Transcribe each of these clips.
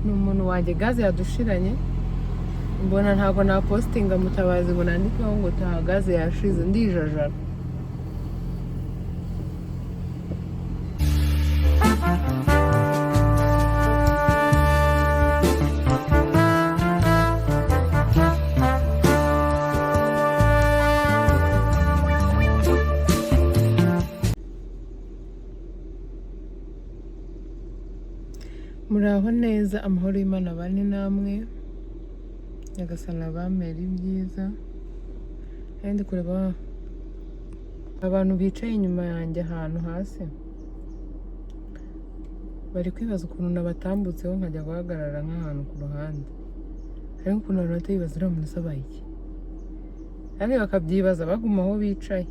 Ni umuntu wanjye, gaze yadushiranye. Mbona ntabwo napositinga Mutabazi ngo nandikeho ngo taha gaze yashize, ndijajara. Muraho neza, amahoro y'Imana abane namwe, Nyagasani abamere ibyiza. Nari ndi kureba abantu bicaye inyuma yanjye ahantu hasi, bari kwibaza ukuntu nabatambutseho nkajya guhagarara nk'ahantu ku ruhande. Hari ukuntu abantu bahita bibaza uriya muntu abaye iki, kandi bakabyibaza baguma aho bicaye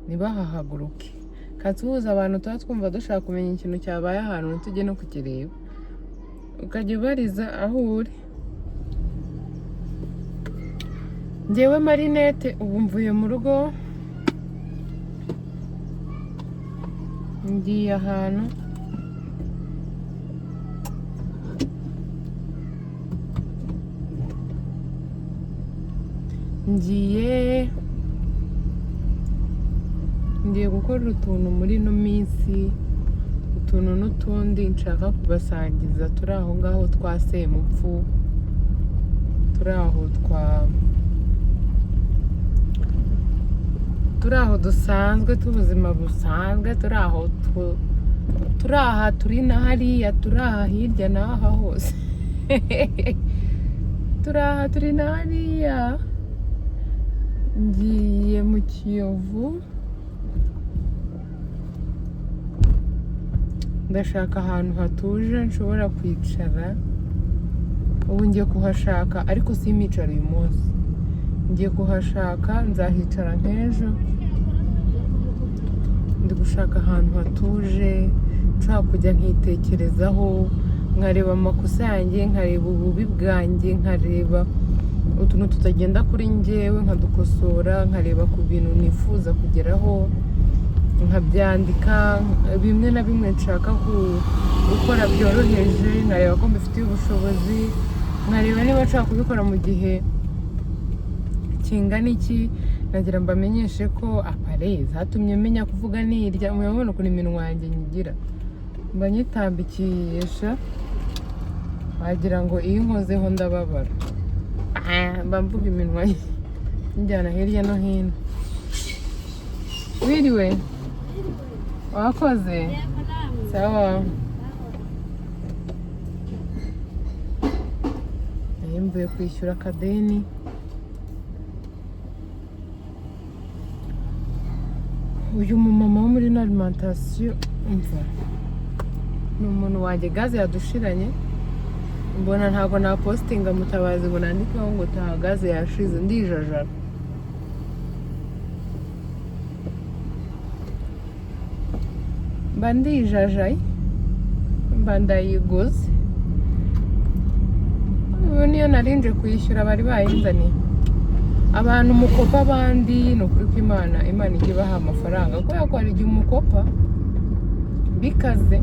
ntibahahaguruke. Katuhuza abantu tuba twumva dushaka kumenya ikintu cyabaye ahantu, ntitujye no kukireba, ukajya ubariza aho uri. Njyewe Marinette, ubu mvuye mu rugo ngiye ahantu. Ngiye gukora utuntu muri ino minsi, utuntu n'utundi nshaka kubasangiza turi aho ngaho twa Semupfu, turi aho twa turi aho dusanzwe tw'ubuzima busanzwe, turi aho turi aha, turi na hariya, turi aha hirya n'aha hose, turi aha, turi na hariya. Ngiye mu Kiyovu, ndashaka ahantu hatuje nshobora kwicara. Ubu ngiye kuhashaka, ariko simicara uyu munsi. Ngiye kuhashaka, nzahicara nk'ejo. Ndi gushaka ahantu hatuje nshobora kujya nkitekerezaho, nkareba amakosa yanjye, nkareba ububi bwanjye, nkareba utuntu tutagenda kuri njyewe nkadukosora, nkareba ku bintu nifuza kugeraho nkabyandika, bimwe na bimwe nshaka gukora byoroheje nkareba ko mbifitiye ubushobozi, nkareba niba nshaka kubikora mu gihe kingana iki. Nagira mbamenyeshe ko appareil zatumye menya kuvuga nirya. Murabona ukuntu iminwa yanjye nyigira, mba nyitambikisha, wagira ngo iyo nkozeho ndababara. Mba mvuga iminwa njyana hirya no hino. Wiriwe, wakoze sawa. Nari mvuye kwishyura akadeni. Uyu mumama wo muri ino alimentation, umva, ni umuntu wanjye, gaze yadushiranye. Mbona ntabwo napositinga Mutabazi ngo nandikeho ngo taha gaze yashize, ndijajara. Mba ndijajaye, mba ndayiguze. Ubu niyo narinje kuyishyura, bari bayinzaniye. Abantu mukopa abandi, ni ukuri ko Imana ijya ibaha amafaranga, kubera ko hari igihe umukopa bikaze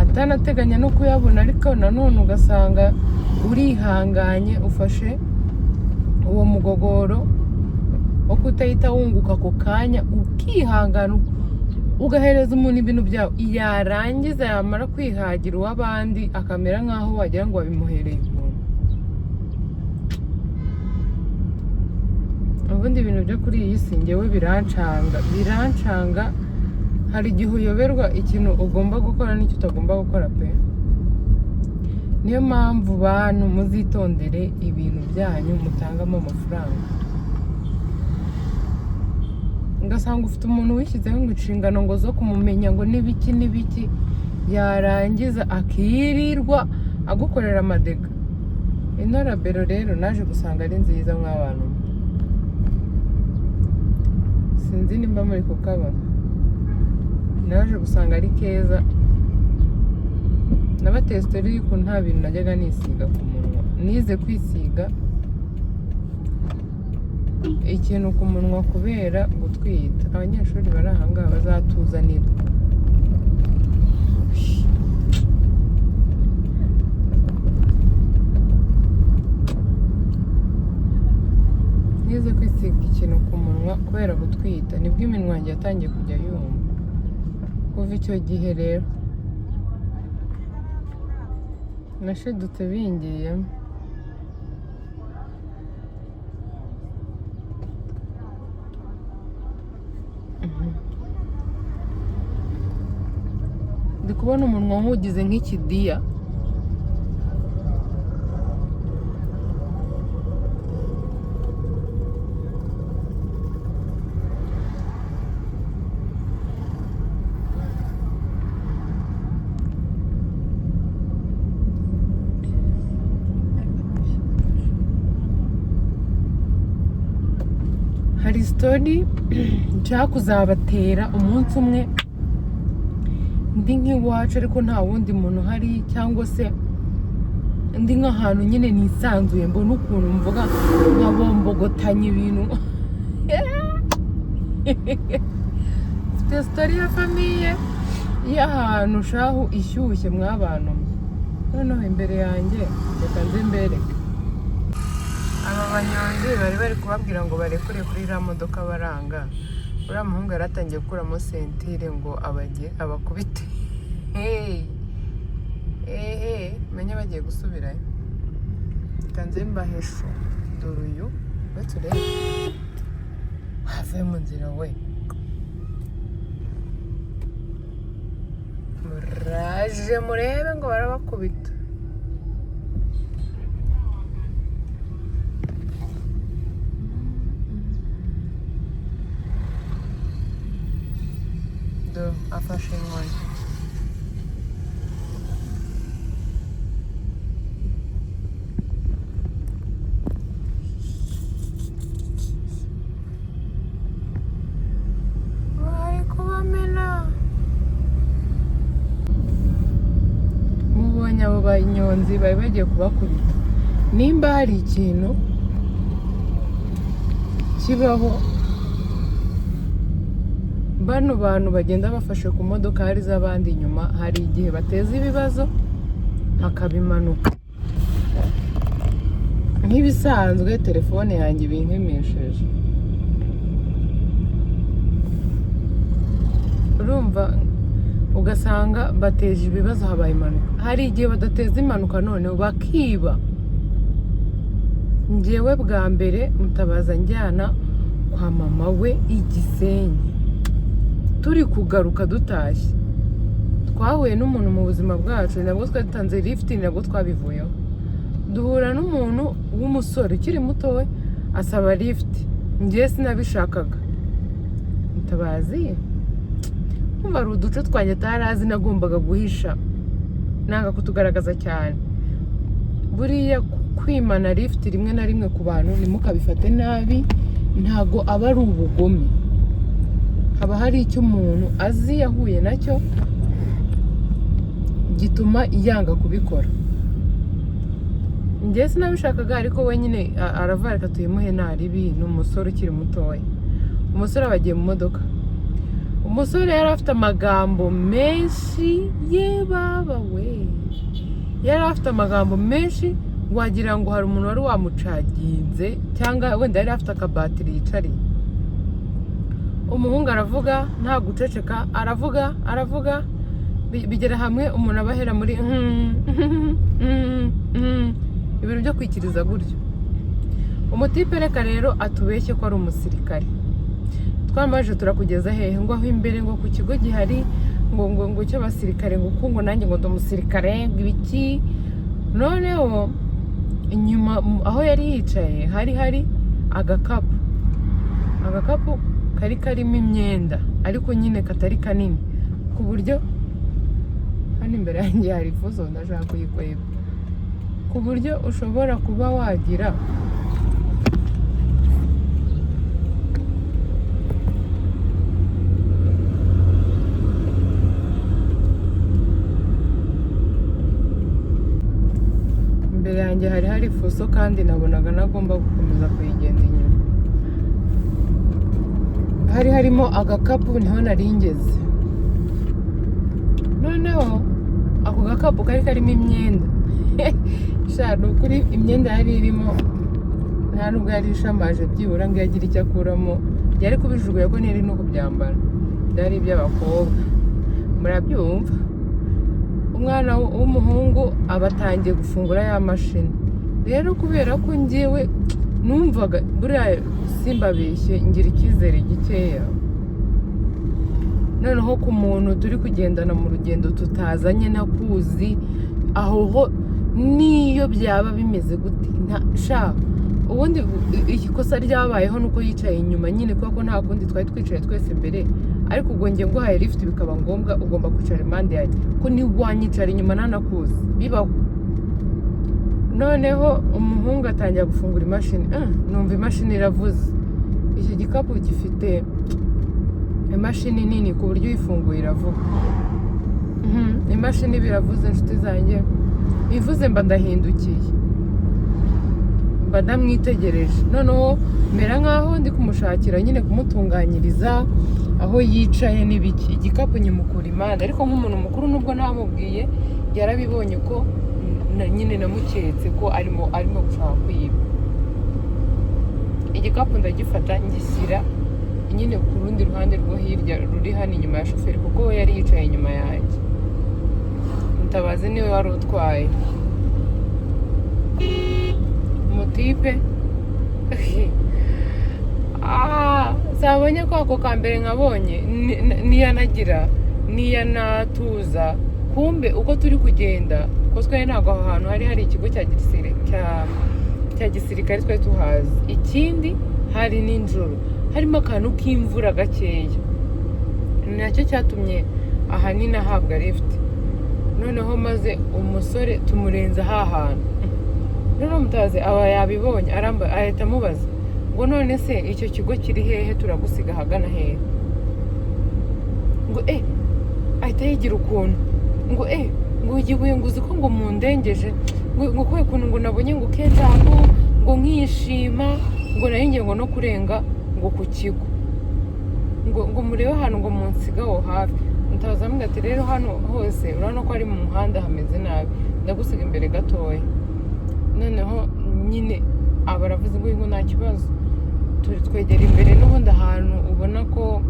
atanateganya no kuyabona, ariko nanone ugasanga urihanganye, ufashe uwo mugogoro wo kutahita wunguka ako kanya, ukihangana ugahereza umuntu ibintu byawe, yarangiza yamara kwihagira uw'abandi akamera nk'aho wagira ngo wabimuhereye ubuntu. Ubundi ibintu byo kuri iyi si ngewe birancanga, birancanga. Hari igihe uyoberwa ikintu ugomba gukora n'icyo utagomba gukora pe. Niyo mpamvu bantu muzitondere ibintu byanyu mutangamo amafaranga. Ugasanga ufite umuntu wishyizeho ngo inshingano ngo zo kumumenya ngo n'ibiki n'ibiki, yarangiza akirirwa agukorera amadega. Ino rabero rero naje gusanga ari nziza mw'abantu mwe. Sinzi nimba muri kukabona. Naje gusanga ari keza. Nabateye story y'ukuntu nta bintu najyaga nisiga ku munwa. Nize kwisiga ikintu ku munwa kubera gutwita. Abanyeshuri bari aha ngaha bazatuzanira. nsiga ikintu ku munwa kubera gutwita, nibwo iminwa yanjye yatangiye kujya yuma. Kuva icyo gihe rero nashidutse bingiyemo. Ndi kubona umunwa nk'ugize nk'ikidiya. Hari story nshaka kuzabatera umunsi umwe ndi nk'iwacu ariko nta wundi muntu uhari, cyangwa se ndi nk'ahantu nyine nisanzuye, mbona ukuntu mvuga nkabombogotanya ibintu. Mfite story ya famille y'ahantu shahu ishyushye mw'abantu mwe. Noneho imbere yanjye reka nze mbereke. Aba banyonzi bari kubabwira ngo barekure kuri iriya modoka baranga. Uriya muhungu yari atangiye gukuramo ceinture ngo abage abakubite. Hey, ehe, menye bagiye gusubirayo. Reka nze mbahesho. Dore uyu we, turebe have mu nzira we. Muraje murebe ngo barabakubita. Do afashe inkoni. Bari kubamena. Mubonye abo banyonzi bari bagiye kubakubita. Nimba hari ikintu kibaho, bano bantu bagenda bafashe ku modoka hari iz'abandi inyuma, hari igihe bateza ibibazo hakaba impanuka. Nk'ibisanzwe telefone yanjye ibinkemesheje. Urumva ugasanga bateje ibibazo, habaye impanuka. Hari igihe badateza impanuka noneho bakiba. Njyewe bwa mbere Mutabaza njyana kwa mama we i Gisenyi, turi kugaruka dutashye, twahuye n'umuntu mu buzima bwacu, nabwo twari dutanze lifuti, nabwo twabivuyeho, duhura n'umuntu w'umusore ukiri muto, we asaba lifuti. Njyewe sinabishakaga. Mutabazi kumva hari uduce twanjye atari azi nagombaga guhisha, nanga kutugaragaza cyane. Buriya kwimana lifuti rimwe na rimwe ku bantu, ntimukabifate nabi, ntago aba ari ubugome, haba hari icyo umuntu azi yahuye nacyo gituma yanga kubikora. Njye sinabishakaga, ariko we nyine aravuga reka tuyimuhe naribi, ni umusore ukiri mutoya. Umusore aba agiye mu modoka. Umusore yari afite amagambo menshi, ye baba we, yari afite amagambo menshi wagira ngo hari umuntu wari wamucaginze, cyangwa wenda yari afite akabatiri yicariye. Umuhungu aravuga nta guceceka, aravuga aravuga, bigera hamwe umuntu aba ahera muri ibintu byo kwikiriza gutyo. Umutipe reka rero atubeshye ko ari umusirikare. Twamaje turakugeza hehe? Ngo aho imbere, ngo ku kigo gihari, ngo cy'abasirikare, ngo ko ngo nanjye ngo ndi umusirikare, ngo ibiki. Noneho inyuma aho yari yicaye hari agakapu, agakapu kari karimo imyenda ariko nyine katari kanini, ku buryo hano imbere yanjye hari ifuso ndashaka kuyikweba, ku buryo ushobora kuba wagira imbere yanjye hari fuso, kandi nabonaga nagomba gukomeza kuyigenda inyuma. Hari harimo agakapu, niho nari ngeze. Noneho ako gakapu kari karimo imyenda. Sha, ni ukuri imyenda yari irimo. Nta nubwo yari ishamaje byibura ngo iyo agira icyo akuramo yari kubijugunya, ko ntiyari no kubyambara, byari iby'abakobwa, murabyumva. Umwana w'umuhungu aba atangiye gufungura ya mashini. Rero kubera ko njyewe numvaga buriya, simbabeshye, ngira icyizere gikeya, noneho ku muntu turi kugendana mu rugendo tutazanye ntakuzi, aho ho niyo byaba bimeze gute nta sha. Ubundi ikosa ryabayeho nuko yicaye inyuma nyine, kubera ko nta kundi twari twicaye twese imbere. Ariko ubwo njye nguhaye lift bikaba ngombwa, ugomba kwicara impande yanjye, ko ntiwanyicara inyuma ntanakuzi, bibaho. Noneho umuhungu atangira gufungura imashini, numva imashini iravuze. Iki gikapu gifite imashini nini ku buryo uyifunguye iravuga. Imashini biravuze, inshuti zanjye, ivuze mba ndahindukiye, mba ndamwitegereje. Noneho mera nkaho ndi kumushakira nyine, kumutunganyiriza aho yicaye n'ibiki, igikapu nyimukura impande. Ariko nk'umuntu mukuru, nubwo ntamubwiye, yarabibonye ko nyine namuketse ko arimo gushaka kwiba. Igikapu ndagifata, ngishyira nyine ku rundi ruhande rwo hirya ruri hano inyuma ya shoferi, kuko we yari yicaye inyuma yanjye. Mutabazi niwe wari utwaye. Umutipe zabonye ko ako ka mbere nkabonye niyanagira niyanatuza. Kumbe uko turi kugenda, ko twari ntabwo aho hantu hari hari ikigo cya gisirikare twari tuhazi. Ikindi, hari nijoro, harimo akantu k'imvura gakeya, ni nacyo cyatumye ahanini ahabwa lift. Noneho maze umusore tumurenza ha hantu, noneho mutazi aba yabibonye, aramba ahita amubaza ngo: "None se icyo kigo kiri hehe? Turagusiga ahagana hehe?" Ngo ahita yigira ukuntu ngo ngo igihuye, ngo uzi ko ngo mundengeje, ngo kubera ukuntu ngo nabonye ngo kenjago, ngo nkishima, ngo nari ngiye ngo no kurenga ngo ku kigo, ngo murebe ahantu ngo munsiga aho hafi. Mutabazi aramubwira ati: "Rero hano hose urabona ko ari mu muhanda, hameze nabi, ndagusiga imbere gatoya." Noneho nyine aba aravuze ngo nta kibazo. Turi twegera imbere n'ubundi, ahantu ubona ko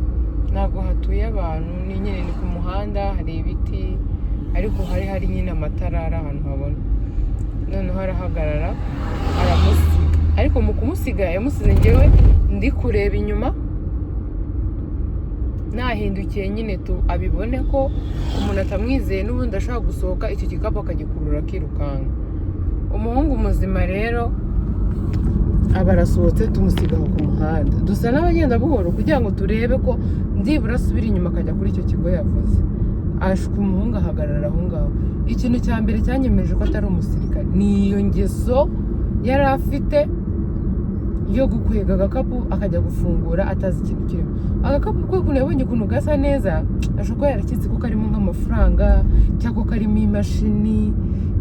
ntabwo hatuye abantu, ni nyine ni ku muhanda, hari ibiti, ariko hari nyine amatara, ari ahantu habona. Noneho arahagarara, aramusiga. Ariko mu kumusiga yamusize njyewe ndi kureba inyuma, nahindukiye nyine tu abibone ko umuntu atamwizeye, n'ubundi ashobora gusohoka icyo gikapu akagikurura akirukanka. Umuhungu muzima rero aba arasohotse, tumusiga aho ku muhanda, dusa n'abagenda buhoro kugira ngo turebe ko ndibura asubira inyuma akajya kuri icyo kigo yavuze. Ashuka umuhungu ahagarara aho ngaho. Ikintu cya mbere cyanyemeje ko atari umusirikare ni iyo ngeso yari afite yo gukwega agakapu akajya gufungura atazi ikintu kirimo. Agakapu kwe, ukuntu yabonye ukuntu gasa neza, ashobora kuba yaraketse ko karimo nk'amafaranga cyangwa ko karimo imashini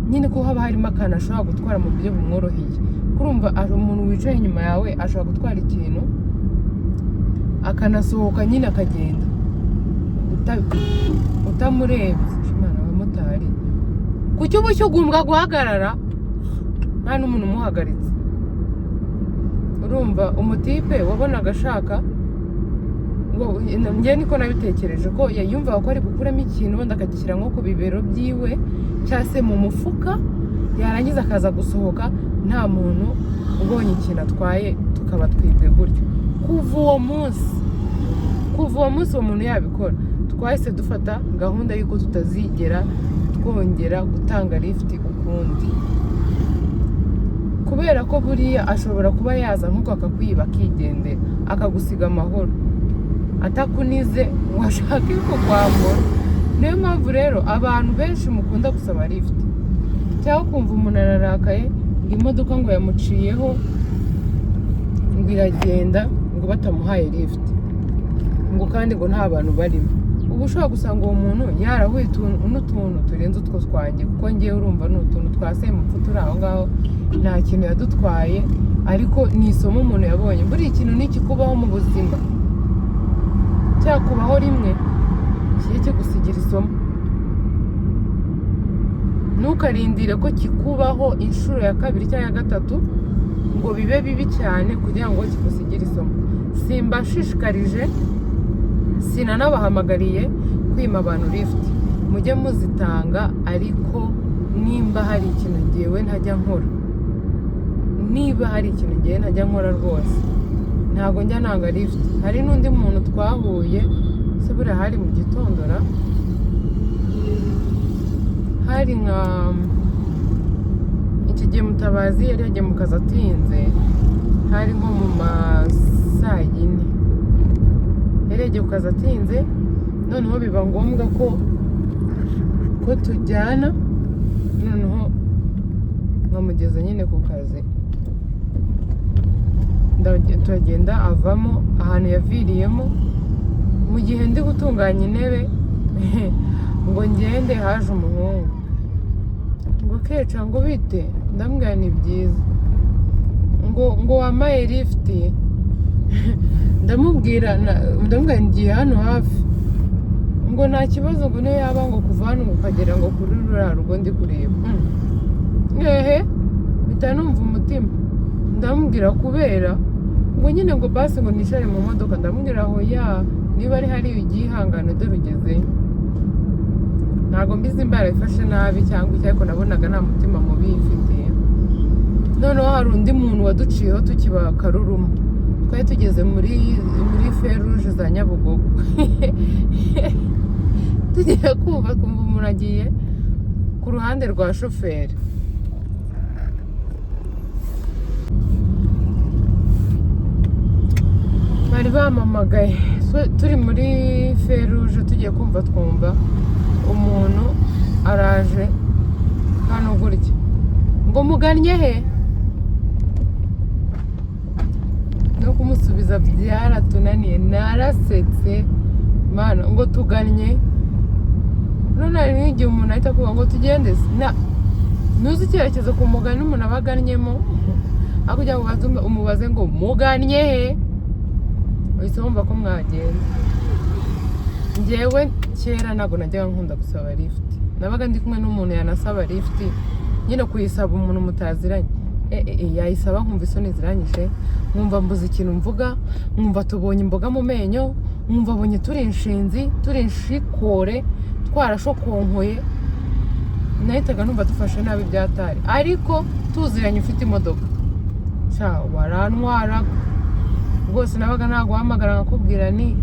nyine, ko haba harimo akantu ashobora gutwara mu buryo bumworoheye. Kurumva ari umuntu wicaye inyuma yawe, ashobora gutwara ikintu akanasohoka nyine akagenda utamurebye. Imana, abamotari, kuki uba ushyugumbwa guhagarara nta n'umuntu umuhagaritse? Urumva umutipe wabonaga ashaka ngo, njye niko nabitekereje, ko yumvaga ko ari gukuramo ikintu wenda akagishyira nko ku bibero byiwe cyangwa se mu mufuka, yarangiza akaza gusohoka nta muntu ubonye ikintu atwaye, tukaba twibwe gutyo. Kuva uwo munsi uwo muntu yabikora, twahise dufata gahunda y'uko tutazigera twongera gutanga lift ukundi, kubera ko buriya ashobora kuba yaza nk'uko akakwiba akigendera, akagusiga amahoro, atakunize ngo ashake kukwambura. Niyo mpamvu rero abantu benshi mukunda gusaba lift, cyangwa kumva umuntu ararakaye ngo imodoka ngo yamuciyeho, ngo iragenda, ngo batamuhaye lift, ngo kandi ngo nta bantu barimo. Uba ushobora gusanga uwo muntu yarahuye n'utuntu turenze utwo twanjye, kuko ngewe urumva ni utuntu twa semupfu turi aho ngaho, nta kintu yadutwaye. Ariko ni isomo umuntu yabonye. Buriya ikintu nikikubaho mu buzima, cyakubaho rimwe, kijye kigusigira isomo. Ntukumve ngo Ntukarindire ko kikubaho inshuro ya kabiri cyangwa ya gatatu ngo bibe bibi cyane kugira ngo kigusigire isomo. Simbashishikarije, sinanabahamagariye kwima abantu lift, mujye muzitanga. Ariko nimba hari ikintu ngewe ntajya nkora, niba hari ikintu ngewe ntajya nkora rwose, ntabwo njya nanga lift. Hari n'undi muntu twahuye se, buriya hari mu gitondo ra, hari nka iki gihe Mutabazi yari yagiye mu kazi atinze, hari nko mu ma saa yine, yari yagiye ku kazi atinze. Noneho biba ngombwa ko tujyana, noneho nkamugeza nyine ku kazi. Turagenda, avamo ahantu yaviriyemo. Mu gihe ndi gutunganya intebe ngo ngende, haje umuhungu ngo: "Keca," ngo: "bite?" Ndamubwira: "Ni byiza." Ngo: "Wampaye lift?" Ndamubwira ndamubwira: "Ngiye hano hafi." Ngo nta kibazo, ngo niyo yaba ngo kuva hano ngo ukagera ngo kuri ruriya rugo ndi kureba. Ehe, mpita numva umutima. Ndamubwira kubera ngo nyine ngo basi ngo nicare mu modoka. Ndamubwira: "Aho ya niba ari hariya ugiye, ihangane, dore ugezeyo." Ntabwo mbizi imba yarayifashe nabi cyangwa iki, ariko nabonaga nta mutima mubi yifitiye. Noneho hari undi muntu waduciyeho tukiba Karuruma, twari tugeze muri feruje za Nyabugogo, tugiye kumva kumva umuntu agiye ku ruhande rwa shoferi. Bari bampamagaye. So, turi muri feruje, tugiye kumva twumva umuntu araje hano gutya ngo: "Mugannye he?" No kumusubiza byaratunaniye, narasetse mana. Ngo tugannye, none hari nk'igihe umuntu ahita akuvuga ngo tugende se na ntuzi icyerekezo ku mugani umuntu aba agannyemo, aho kugira ngo ubanze umubaze ngo: "Mugannye he?" Uhise wumva ko mwagenda. Njyewe kera ntabwo najyaga nkunda gusaba lift. Nabaga ndi kumwe n'umuntu, yanasaba lift, nyine kuyisaba umuntu mutaziranye, yayisaba nkumva isoni ziranyishe, nkumva mbuze ikintu mvuga, nkumva tubonye imboga mu menyo, nkumva abonye turi inshinzi, turi inshikore, twarashokonkoye. Nahitaga numva dufashe nabi byatari. Ariko tuziranye, ufite imodoka, sha warantwaraga rwose. Nabaga naguhamagara nkakubwira ni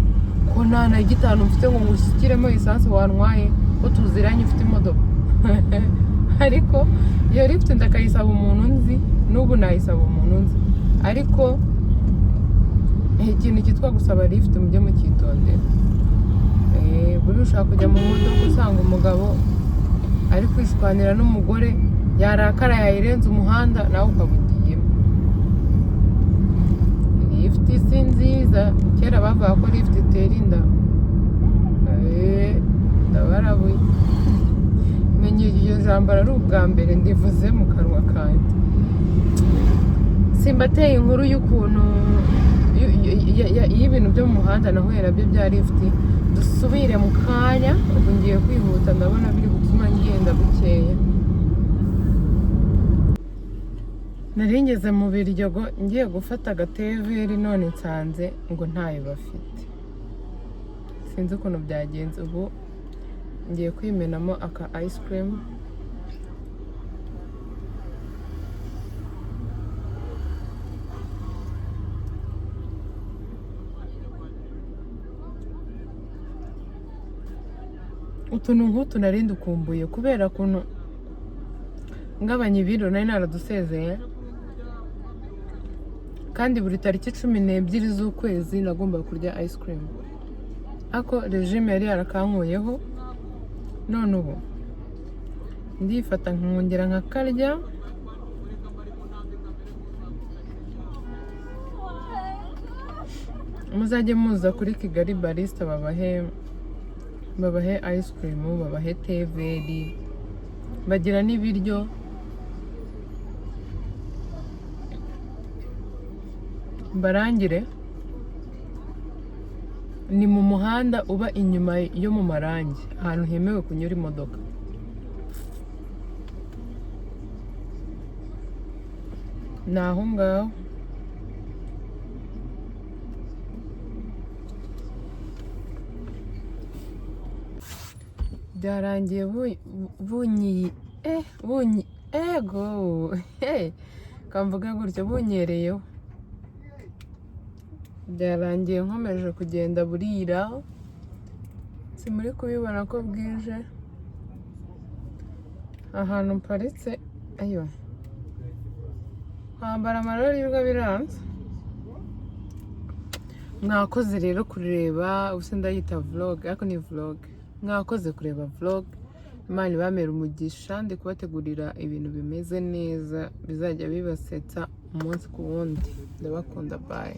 ko nta na gitanu mfite ngo ngushyikiremo esanse, wantwaye ko tuziranye, ufite imodoka. Ariko iyo lift ndakayisaba umuntu nzi, n'ubu nayisaba umuntu nzi. Ariko ikintu cyitwa gusaba lift mujye mucyitondera. Buriya ushaka kujya mu modoka usanga umugabo ari kwishwanira n'umugore, yarakara yayirenza umuhanda, nawe ukaba ugiyemo. Lift si nziza. Kera bavuga ko lift itera inda. Ndabarabuye, menya iryo jambo ari ubwa mbere ndivuze mu kanwa kanjye. Simbateye inkuru y'ukuntu y'ibintu byo mu muhanda nahuye nabyo bya lift. Dusubire mu kanya. Ubu ngiye kwihuta, ndabona biri gutuma ngenda bukeya. Nari ngeze mu Biryogo ngiye gufata agateveri, none nsanze ngo ntayo bafite. Sinzi ukuntu byagenze. Ubu ngiye kwimenamo aka ice cream. Utuntu nk'utu nari ndukumbuye kubera ukuntu ngabanya ibiro, nari naradusezeye. Kandi buri tariki 12 z'ukwezi nagombaga kurya ice cream, ariko regime yari yarakankuyeho. None ubu ndifata nkongera nkakarya. Muzajye muza kuri Kigali Barista, babahe ice cream, babahe teveri, bagira n'ibiryo. Mbarangire, ni mu muhanda uba inyuma yo mu marangi, ahantu hemewe kunyura imodoka. Ni aho ngaho. Byarangiye bunyi bunyi ego kamvuge gutyo, bunyereyeho. Byarangiye nkomeje kugenda burira, simuri kubibona ko bwije. Ahantu mparitse, ayo kwambara amarori biba biranze. Mwakoze rero kureba, ubuse ndayita vlog ariko ni vlog. Mwakoze kureba vlog, Imana ibamere umugisha. Ndi kubategurira ibintu bimeze neza bizajya bibasetsa umunsi ku wundi. Ndabakunda, bye.